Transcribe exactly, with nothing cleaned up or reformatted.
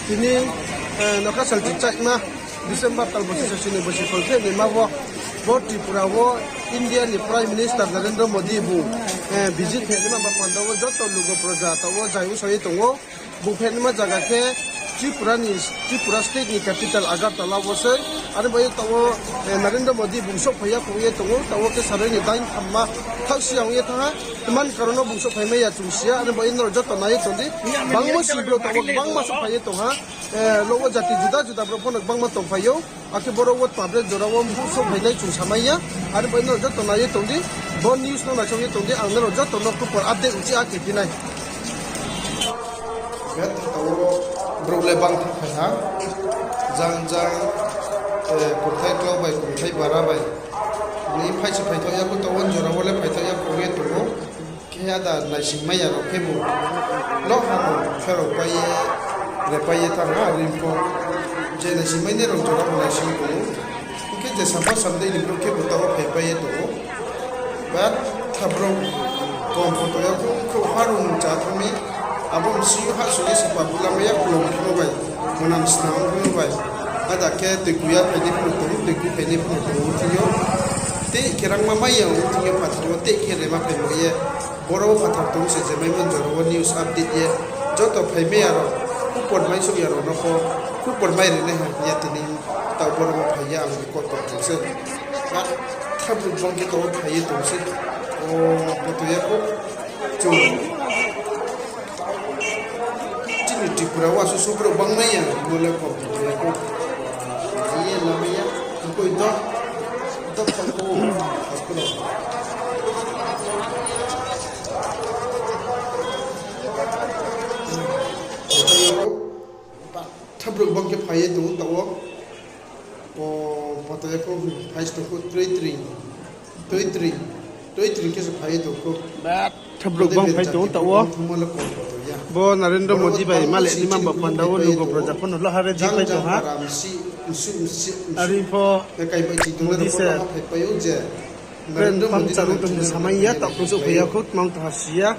Tini, eh, nokha salchi chaima December tal bosi sasini bosi kolpheh ni ma bo, bo Tripura wo India ni Prime Minister Narendra Modi bung, eh, visit khe nima ba panda wo joto lugo proja taoh wo jai usai ye tong ou. Bung phainaima zaga khe Tripura ni, Tripura state ni capital Agartala wo sei. Ani bai taoh wo, eh, Narendra Modi bung souhphai ya kho ye tong ou, taoh wo khe saroi ni dain thamma thaoh si ya ong ye thanng ha. Tma ni karon no bung souhphai mai ya chung si ya, ani bai nrao joto nai ye tong di. Bangma si bro taoh wo bangma souhphai ye tong ha. Eh, lo wo jati juda juda brouh pho no bangma tongphai ou. Akhe boro wo public jora wo bung souhphai nai chung samai ya. Ani bai nrao joto nai ye tong di. Bo news no naisong ye tong di, ang nrao joto no khupor update uchih akhe phi nai. Betha taoh wo brouh le bang thang phai ha. Jang jang, eh, kongthai klau bai, kongthai bara bai. Ni phai se phaithaoh ya kho, taoh wo jora wo le phaithaoh ya kho ye tong ou. Khe ada naisingmai ya rao khebu. Lo ha no pherao pai ye, re pai ye thanng ha, are pho. Je naisingmai nai rao jora wo naising tong ou. Hing khe je sampa samdei ni brouh khebu taoh wo phai pai ye tong ou. Betha brouh kom photo ya kho, kho harung cha thanng mi. Abo msi ha suri sapa bula mai ya klom phimo bai, monam snam phimo bai. Ada khe tui kuya phai ni phimo tong, tui ku phai ni phimo tong ou thing yo. Tei khe rangma mai ya ong thing yo phathar wo tei khe rema phai mo ye. Boro wo phathar tong se je maimo jora wo news update ye. Joto phai mai ya rao, khupor mai souh ya rao no pho, khupor mai ri nai ha hing ye tini taoh boro wo phai ye ang record tong tong se. Ba thabuk bang khe taoh wo phai ye tong se. O, photo ya kho. Chung. Chini Tripura wo asuh suh brouh bang mai ya, bo le kom photo ya kho. Ye lamai ya, koi do, do kho kho, akro. Photo ya kho. Ba thabuk bang khe phai ye tong taoh wo. O, photo ya kho, phai se tong kho, tui tring. Tui tring. Tui tring khe se phai ye tong kho. Ba thabuk bang phai tong taoh wo. Bo Narendra Modi bai malai nima ba panda wo lugo proja pho no lo ha re di phai tong ha. Are pho Modi se plan pang charung tong samai ya, taoh khe souhphai ya kho, tma ong tong ha si ya.